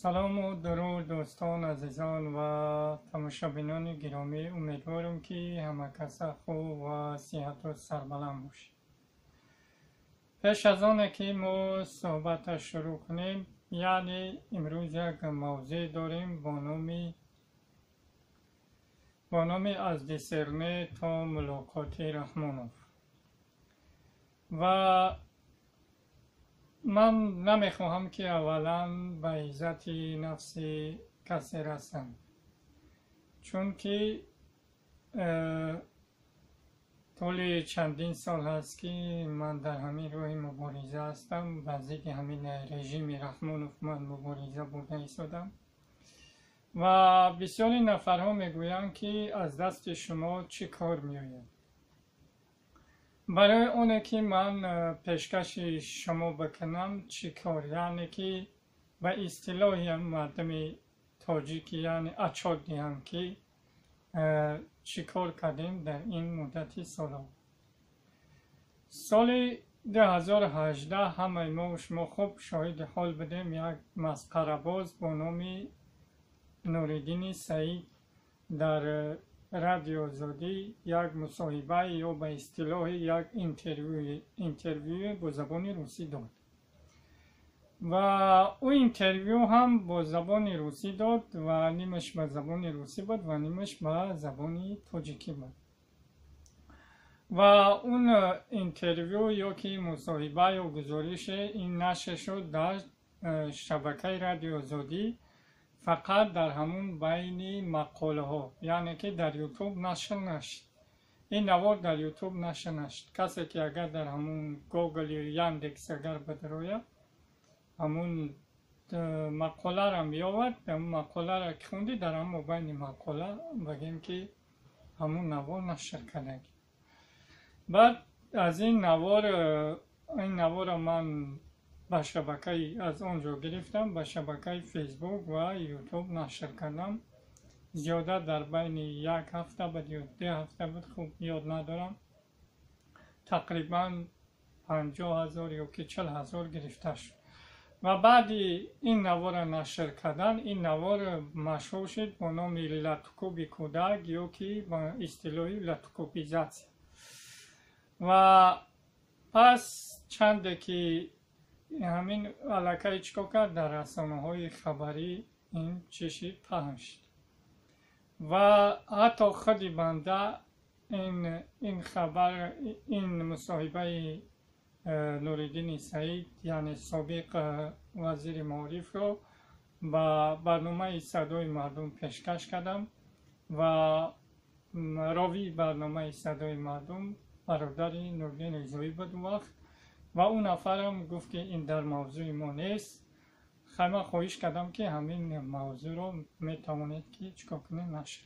Салому дуруд, дӯстон, азизон ва тамошобинони гиромӣ. Умедворам, ки ҳама каса хуб ва сиҳату сарбаланд бошед. Пеш аз оне ки мо суҳбатро шурӯъ кунем, яъне имрӯз як мавзӯе дорем бо номи «Аз Диссерме то мулоқоти Раҳмонов». Ва ман намехоҳам, ки аввалан ба иззати нафси касе расам, чунки тӯли чандин сол ҳаст, ки ман дар ҳамин роҳи мубориза ҳастам. Ба зидди ҳамин режими Раҳмонов ман мубориза бурда истодам. Ва бисёри нафарҳо мегӯянд, ки аз дасти шумо чӣ кор меояд. Барои оне ки ман пешкаши шумо бикунам, чӣ кор, яъне ки ба истилоҳи мардуми тоҷикӣ, яъне отчёт диҳам, ки чӣ кор кардем дар ин муддати солҳо. Соли 2018 ҳамаи мо шумо хуб шоҳиди ҳол будем: як масқарабоз бо номи Нуриддини Саид дар Радио Озодӣ як мусоҳиба ё ба истилоҳи як интервюе бо забони русӣ дод. Ва ӯ интервю ҳам бо забони русӣ дод ва нимаш ба забони русӣ буд ва нимаш ба забони тоҷикӣ буд. Ва он интервю ё ки мусоҳиба ё гузорише ин нашр шуд дар шабакаи Радио Озодӣ, фақат дар ҳамун байни мақолаҳо, яъне ки дар Ютуб нашр нашуд. Ин навор дар Ютуб нашр нашуд. Касе ки агар дар ҳамун Гугл ё Яндекс агар бидарояд, ҳамун мақоларо меовард. Ҳамун мақоларо ки хунди, дар ҳамон байни мақола бигем, ки ҳамун навор нашр кардагӣ. Баъд аз ин навор, ин наворро ман ба шабакаи аз он ҷо гирифтам, ба шабакаи Фейсбук ва Ютуб нашр кардам. Зиёда дар байни як ҳафта буд ё 2 ҳафта буд, хуб ёд надорам, тақрибан 50 000 ё ки 40 000 гирифта шуд. Ва баъди ин наворро нашр кардан, ин навор машҳур шуд бо номи «Латукуби кӯдак» ё ки ба истилоҳи латукубизация. Ва пас чанде ки ҳамин аллакай чӣ кор кард, дар расонаҳои хабарӣ ин чӣ шид, паҳн шуд. Ва ҳатто худи банда ин хабар, ин мусоҳибаи Нуриддини Саид, яъне собиқ вазири маорифро, ба барномаи «Садои мардум» пешкаш кардам. Ва ровии барномаи «Садои мардум» бародари Нуриддин Ризоӣ буд он вақт. Ва ӯ нафарам гуфт, ки ин дар мавзӯи мо нест. Хай, ман хоҳиш кардам, ки ҳамин мавзӯъро метавонед, ки чӣ кор кунед, нашр.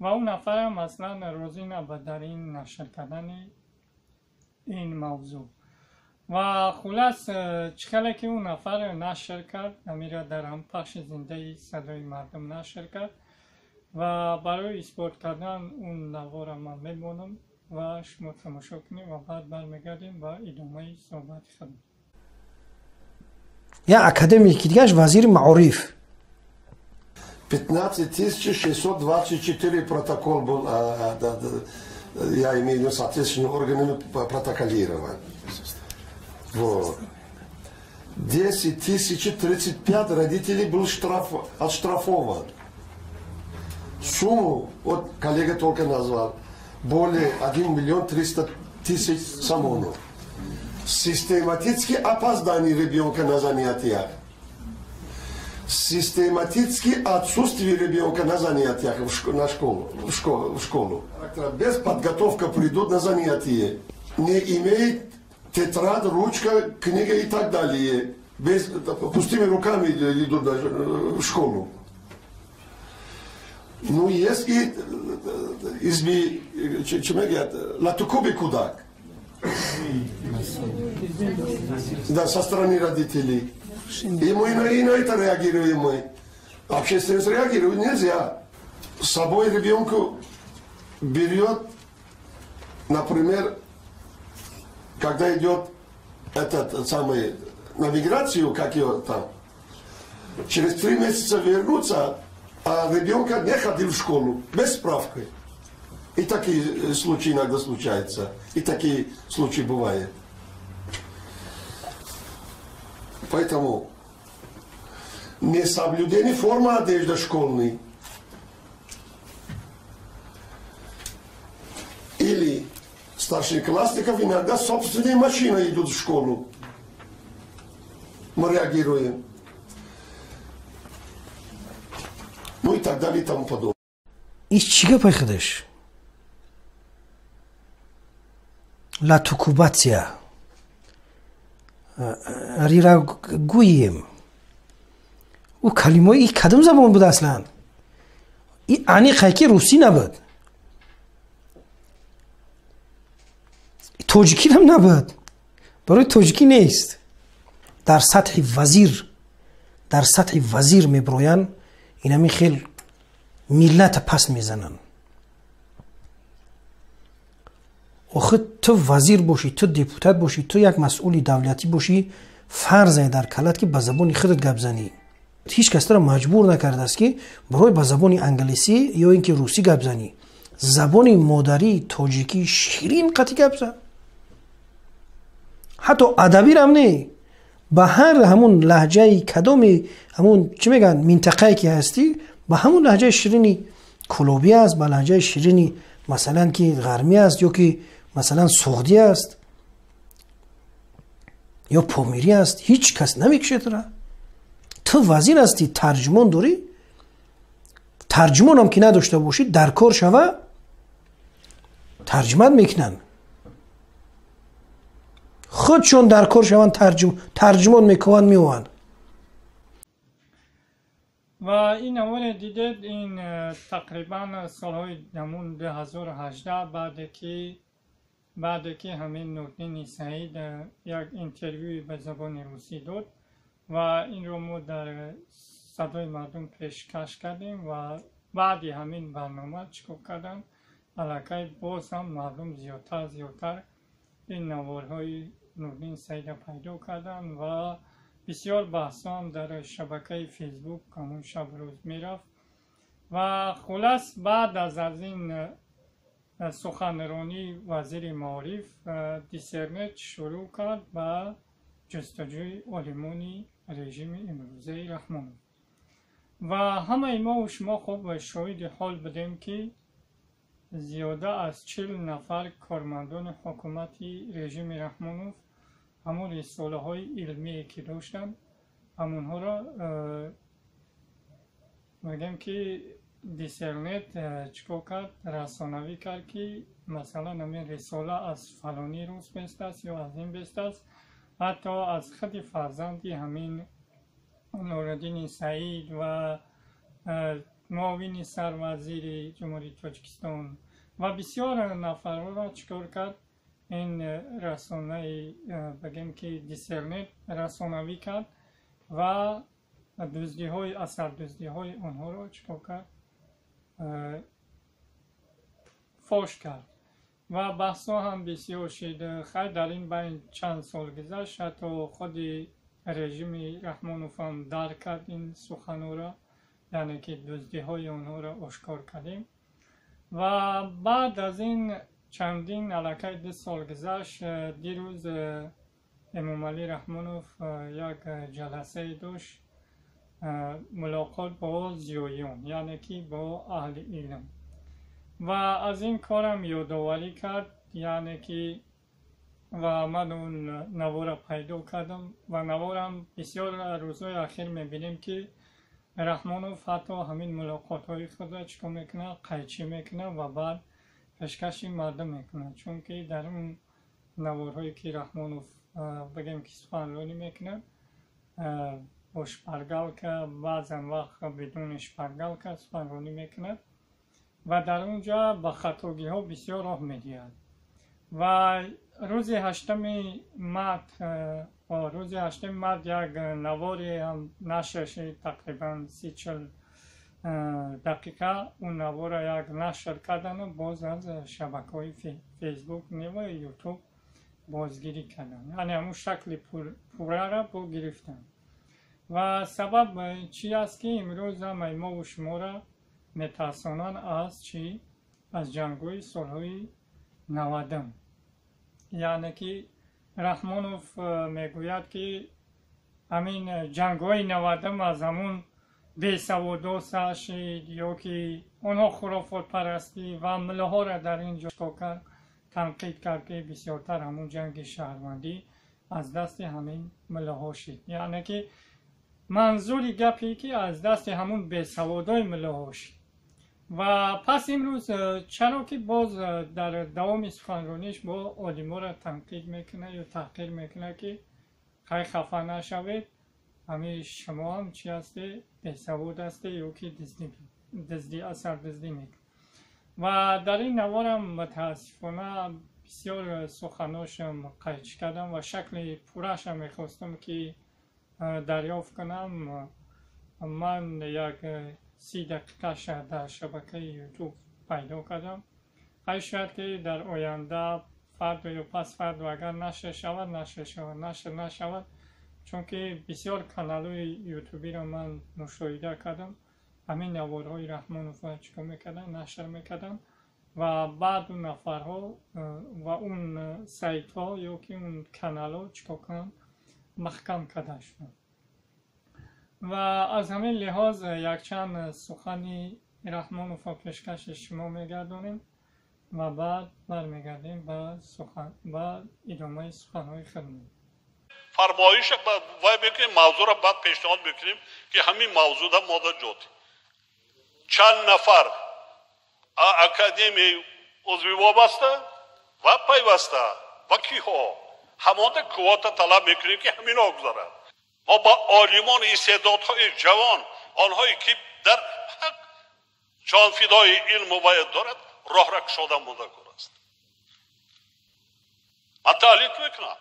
Ва ӯ нафарам аслан розӣ набуд дар ин нашр кардани ин мавзӯъ. Ва хулас, чӣ хеле ки ӯ нафар нашр кард ҳамира, дар ҳам пахши зиндаи «Садои мардум» нашр кард. Ва барои исбот кардан он наворро ман мемонам ва шумо тамошо кунед ва баъд бармегардем ба идомаи суҳбати худ. Як академики дигараш вазири маориф. 15 624 протокол был, да, да, я имею в виду, соответствующими органами протоколирован. Вот. 10 035 родителей был оштрафован. Сумму, вот коллега только назвал, более 1 миллион 300 тысяч сомонов. Систематически опоздание ребенка на занятиях. Систематически отсутствие ребенка на занятиях на школу, в школу. Без подготовки придут на занятия. Не имеет тетрадь, ручка, книга и так далее. Без, пустыми руками идут в школу. Ну, есть и изми, чем говорят, латукуби кӯдак. Да, со стороны родителей. И мы и на это реагируем мы. Общественность реагирует нельзя. С собой ребенку берет, например, когда идет этот самый на миграцию, как ее там, Через 3 месяца вернуться, а ребенка не ходил в школу, без справки. И такие случаи иногда случаются. И такие случаи бывают. Поэтому несоблюдение формы одежды школьной или старшеклассников иногда собственные машины идут в школу. Мы реагируем. Ну и так далее и тому подобное. Иш чӣ гапай худаш? Латукубатсия рира гӯем. Ӯ калимаи и кадом забон буд аслан? И аниқе ки русӣ набуд, тоҷикирам набуд, барои тоҷикӣ нест. Дар сатҳи вазир, дар сатҳи вазир меброянд, инами хел миллата пас мезананд. Охи ту вазир бошӣ, ту депутат бошӣ, ту як масъули давлатӣ бошӣ, фарзе дар калат ки ба забони худат гап занӣ. Ҳеҷ кас туро маҷбур накардааст, ки барои ба забони англисӣ ё ин ки русӣ гап занӣ. Забони модарии тоҷикӣ ширин қатӣ гап зан, ҳатто адабирам не, ба ҳар ҳамун лаҳҷаи кадоми ҳамун чӣ мегӯянд минтақае ки ҳастӣ, ба ҳамун лаҳҷаи ширини кулобӣ аст, ба лаҳҷаи ширини масалан ки ғармӣ аст, ё ки масалан суғдӣ аст, ё помирӣ аст, ҳеҷ кас намекушад тура. Ту вазир ҳастӣ, тарҷумон дорӣ, тарҷумонам ки надошта бошӣ, дар кор шава, тарҷумат мекунанд. Худшон дар кор шаванд, тарҷумон мекунанд, меоянд. Ва ин наворе дидед, ин тақрибан солҳои ҳамун 2018, баъде ки ҳамин Нурддини Саид як интервюи ба забони русӣ дод ва инро мо дар Садои мардум пешкаш кардем. Ва баъди ҳамин барнома чӣ кор карданд? Аллакай боз ҳам мардум зиёдтар зиёдтар ин наворҳои Нурддин Саида пайдо карданд ва бисёр баҳсҳоам дар шабакаи Фейсбук ҳамун шаб рӯз мерафт. Ва хулас, баъд аз ин суханронии вазири маориф Диссернет шурӯъ кард ба ҷустуҷӯи олимони режими имрӯзаи Раҳмонов. Ва ҳамаи мову шумо хуб шоҳиди ҳол будем, ки зиёда аз 40 нафар кормандони ҳукумати режими Раҳмонов ҳамон рисолаҳои илмие ки доштанд, ҳамонҳоро мегӯем ки Диссернет чӣ кор кард? Расонавӣ кард, ки масалан ҳамин рисола аз фалонӣ рӯз бест аст ё аз ин бест аст. Ҳатто аз худи фарзанди ҳамин Нуриддини Саид ва муовини сарвазири Ҷумҳурии Тоҷикистон ва бисёр нафарҳоро чӣ кор кард? Ин расонаи бигем ки Диссернет расонавӣ кард ва дуздиҳои асардуздиҳои онҳоро чӣ кор кард? Фош кард. Ва баҳсҳо ҳам бисёр шид. Хайр, дар ин байн чанд сол гузашт, ҳатто худи режими Раҳмонов ҳам дарк кард ин суханҳоро, яъне ки дуздиҳои онҳоро ошкор кардем. Ва баъд аз ин чандин аллакай 2 сол гузашт. Дирӯз Эмомалӣ Раҳмонов як ҷаласае дошт, мулоқот бо зиёиён, яъне ки бо аҳли илм. Ва аз ин корам ёдоварӣ кард, яъне ки ва ман он навора пайдо кардам. Ва наворам бисёр рӯзҳои ахир мебинем, ки Раҳмонов ҳатто ҳамин мулоқотҳои худро чӣ кор мекунад? Қайчӣ мекунад ва баъд пешкаши мардум мекунад. Чунки дар он наворҳое ки Раҳмонов бигем ки суханронӣ мекунад, бо шпаргалка, баъзан вақт бидуни шпаргалка суханронӣ мекунад ва дар он ҷо ба хатогиҳо бисёр роҳ медиҳад. Ва рӯзи 8 март, рӯзи 8 март як наворе ҳам нашр шид, тақрибан 30-40 дақиқа. Он навора як нашр кардану боз аз шабакаҳои Фейсбук ва Ютуб бозгирӣ карданд, яъне ҳамун шакли пуррара бо гирифтанд. Ва сабаб чӣ аст, ки имрӯз ҳамаи мову шуморо метарсонанд аз чӣ? Аз ҷангҳои солҳои 90-ум. Яъне ки Раҳмонов мегӯяд, ки ҳамин ҷангҳои 90-ум аз ҳамун бесаводо сар шид ё ки онҳо хурофотпарастӣ ва муллоҳоро дар ин ҷо кард, танқид кард, ки бисёртар ҳамун ҷанги шаҳрвандӣ аз дасти ҳамин муллоҳо шид. Яъне ки манзури гапе, ки аз дасти ҳамун бесаводои муллоҳо шид. Ва пас имрӯз чаро ки боз дар давоми суханрониш бо олиморо танқид мекунад ё таҳқир мекунад, ки хай, хафа нашавед, ҳамин шумо ҳам чӣ ҳасте, бесавод ҳасте ё ки дуздӣ, асар дуздӣ мекунед. Ва дар ин наворам мутаассифона бисёр суханошам қайчӣ кардам ва шакли пурраша мехостам, ки дарёфт кунам. Ман як 30 дақиқаша дар шабакаи Ютуб пайдо кардам. Хай, шояд ки дар оянда, фардо ё пас фардо, агар нашр шавад, нашр шавад, нашр нашавад, чунки бисёр каналҳои ютубиро ман мушоҳида кардам, ҳамин наворҳои Раҳмонова чикор мекарданд, нашр мекарданд ва баъд он нафарҳо ва он сайтҳо ё ки он каналҳо чикор кунанд, маҳкам карда шуданд. Ва аз ҳамин лиҳоз якчанд сухани Раҳмонова пешкаши шумо мегардонем ва баъд бармегардем ба идомаи суханҳои худмон. Фармоиш вай мекунем, мавзӯъро баъд пешниҳод мекунем, ки ҳамин мавзӯъда мода ҷот чанд нафар академияи узви вобаста ва пайваста ва киҳо ҳамонда квота талаб мекунем, ки ҳамино гузарад. Мо ба олимон, истеъдодҳои ҷавон, онҳое ки дар ҳақ ҷонфидои илму бояд дорад, роҳра кушода мондакор аст. Ман таҳлил мекунам,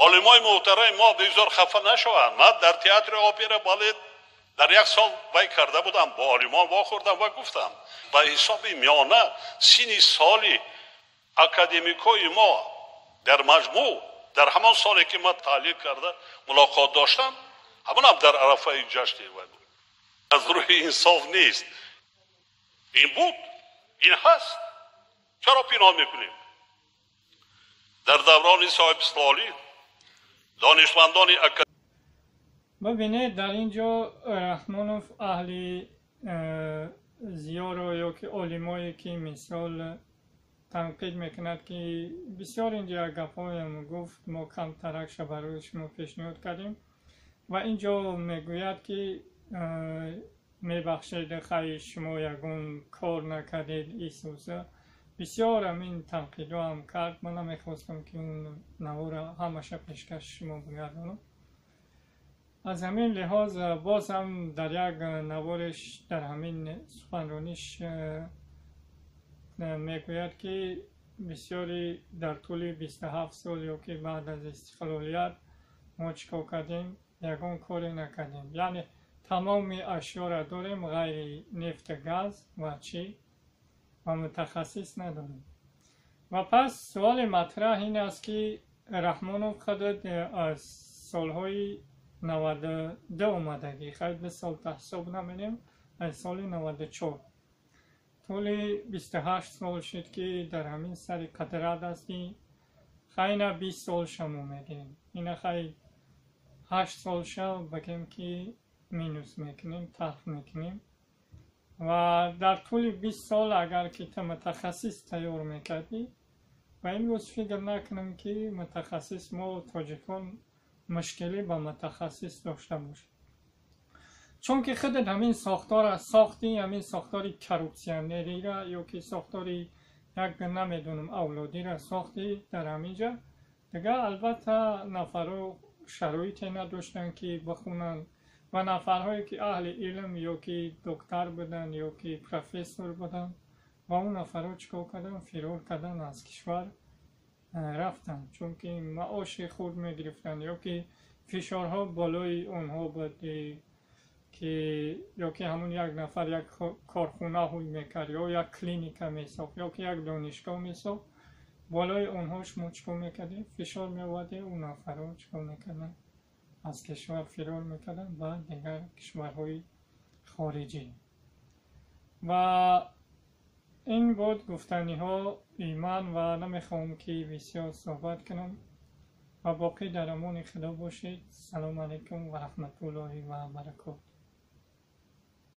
олимои муҳтарами мо бигзор хафа нашаванд. Ман дар театри опера балет дар як сол вай карда будам, бо олимон вохӯрдам ва гуфтам, ба ҳисоби миёна синни соли академикои мо дар маҷмӯъ дар ҳамон соле ки ман таҳлил карда мулоқот доштам, ҳамонам дар арафаи ҷашни вай буд, аз рӯи инсоф нест. Ин буд, ин ҳаст, чаро пинҳон мекунем? Дар даврони соҳибистиқлолӣ донишмандони Бибинед, дар ин ҷо Раҳмонов аҳли зиёро ё ки олимое ки мисол танқид мекунад, ки бисёр инҷо гапҳоям гуфт, мо камтаракша барои шумо пешниҳод кардем. Ва ин ҷо мегӯяд, ки мебахшед, хай, шумо ягон кор накардед исуса. Бисёр ҳамин танқидҳоам кард. Ман намехостам, ки он навора ҳамаша пешкаши шумо бигардонам. Аз ҳамин лиҳоз боз ҳам дар як навореш, дар ҳамин суханрониш мегӯяд, ки бисёри дар тӯли 27 сол ё ки баъд аз истиқлолият мо чӣ кор кардем, ягон коре накардем. Яъне тамоми ашёро дорем, ғайри нефту газ ва чӣ, ва мутахассис надорем. Ва пас суоли матраҳ ин аст, ки Раҳмонов худат аз солҳои 92 омадагӣ, хай, 2 сол ҳисоб наменем, аз соли 94, тӯли 28 сол шуд, ки дар ҳамин сари қудрат ҳастӣ. Хай, ина 20 солша мо мегирем, ина хай, 8 солша бигем, ки минус мекунем, тарх мекунем. Ва дар тӯли 20 сол агар ки ту мутахассис тайёр мекардӣ, ва имрӯз фикр накунам, ки мутахассис мо тоҷикон мушкилӣ ба мутахассис дошта бошем, чунки худат ҳамин сохтора сохтӣ, ҳамин сохтори коррупсионерира ё ки сохтори як намедонам авлодира сохтӣ. Дар ҳамин ҷа дигар албатта нафарҳо шароите надоштанд, ки бихонанд, ва нафарҳое ки аҳли илм ё ки доктор буданд ё ки профессор буданд, ва он нафарҳо чӣ кор карданд? Фирор карданд, аз кишвар рафтанд, чунки маоши хурд мегирифтанд ё ки фишорҳо болои онҳо буд, ки ё ки ҳамун як нафар як корхона ҳуй мекард ё як клиника месохт ё ки як донишгоҳ месохт, болои онҳо шумо чӣ кор мекардед? Фишор меовардед, он нафарҳо чӣ кор мекарданд? Аз кишвар фирор мекарданд ба дигар кишварҳои хориҷӣ. Ва ин буд гуфтаниҳои ман ва намехоҳам, ки бисёр суҳбат кунам. Ва боқӣ дар амони Худо бошед. Салому алайкум ва раҳматуллоҳи ва баракоту.